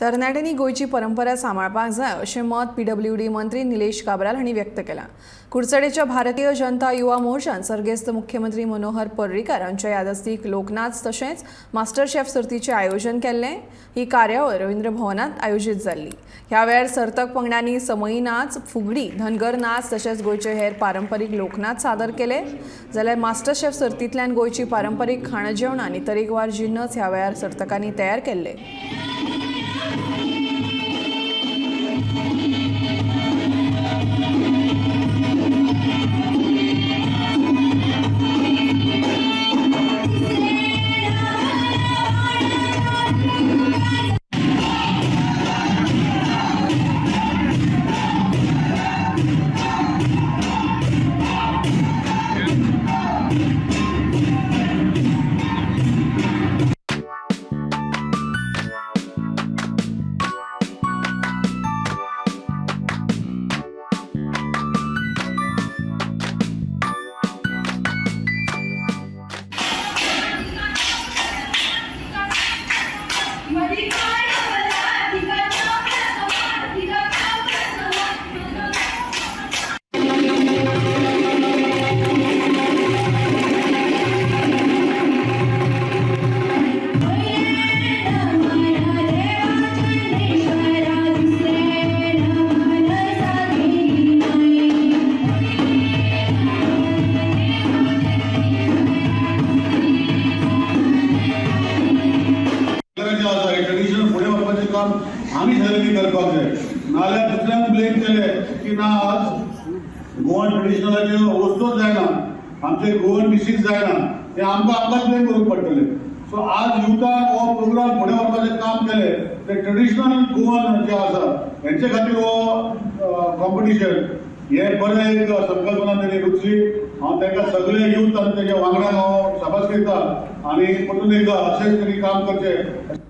तरणाट्यांनी गोंयची परंपरा सांबाळपाक जाय अशें मत पीडब्ल्यूडी मंत्री निलेश काब्राल हांणी व्यक्त केलां. कुडचडेच्या भारतीय जनता युवा मोर्चान सर्गेस्त मुख्यमंत्री मनोहर पर्रीकार हांच्या यादस्तीक लोकनाच तशेंच मास्टर शेफ सर्तीचें आयोजन केल्लें. ही कार्यावळ रवींद्र भवनांत आयोजीत जाल्ली. ह्या वेळार सर्तक पंगडांनी समई नाच, फुगडी, धनगर नाच तशेंच गोंयचे हेर पारंपरीक लोकनाच सादर केले. जाल्यार मास्टर शेफ सर्तींतल्यान गोंयची पारंपरीक खाणां जेवणां आनी तरेकवार जिन्नस ह्या वेळार सर्तकांनी तयार केल्ले. आसा हे ट्रेडिशन फुडें व्हरपाचें काम आमी सगळ्यांनी करपाक जाय. नाजाल्यार दुसऱ्यांक ब्लेम केले की ना, आज गोवन ट्रेडिशनलाच्यो वस्तूच जायना, आमचे गोवन डिशीज जायना, हे आमकां आमकांच ब्लेम करूंक पडटलें. सो आज युथान हो प्रोग्राम फुडें व्हरपाचें काम केलें. ते ट्रेडिशनल गोवन जे आसा हेंचे खातीर हो कॉम्पिटिशन हे बरें एक संकल्पना तेणी रुचली. हांव तांकां सगळे यूथ आनी तेच्या वांगडा हांव शाबास दिता आनी परतून एकदां अशेंच तरी काम करचें.